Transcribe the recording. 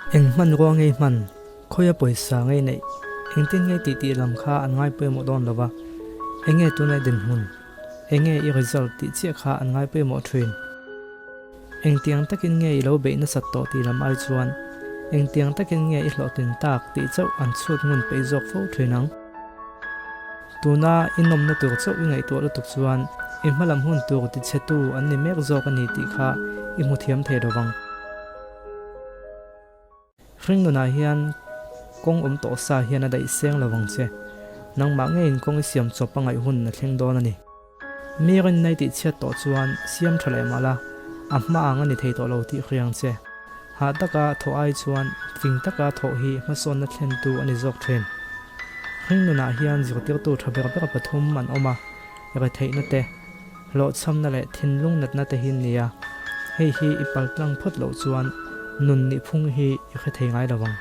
Eng hmanrua ngei hman, khawia pawisa ngei neih, engtin nge tih tih lam kha an ngai pawimawh dawn lo va, enge tuna i dinhmun, enge i result tih chiah kha an ngai pawimawh thin. Engtiang takin nge i lo beih nasat tawh tih lam ai chuan, engtiang takin nge i hlawhtlin tak tih chauh an chhut ngun peih zawk fo thin ang. Tuna i nawmna tur chauh i ngaihtuah lutuk chuan i hmalam hun tur tichhetu an ni mek zawk a ni tih kha i hmu thiam thei lo vang. Hringnunah hian kawng awm tawh sa hian a daih seng lo vang che. Nangmah ngeiin kawng i siam chawp a ngaih hun a thleng dawn a ni. Mi rinna i tihchhiat tawh chuan siam tha leh mah la, a hma ang a ni thei tawh lo tih hriang che. Hah taka thawh ai chuan fing taka thawh hi hmasawnna thlentu a ni zawk thin. Hringnunah hian zirtirtu tha ber ber pathum an awm a, retheihna te, hlawhchhamna leh thinlung natna te hi nia. Hei hi i paltlang phawt loh chuan nun nihphung hi i hre thei ngai lo ang.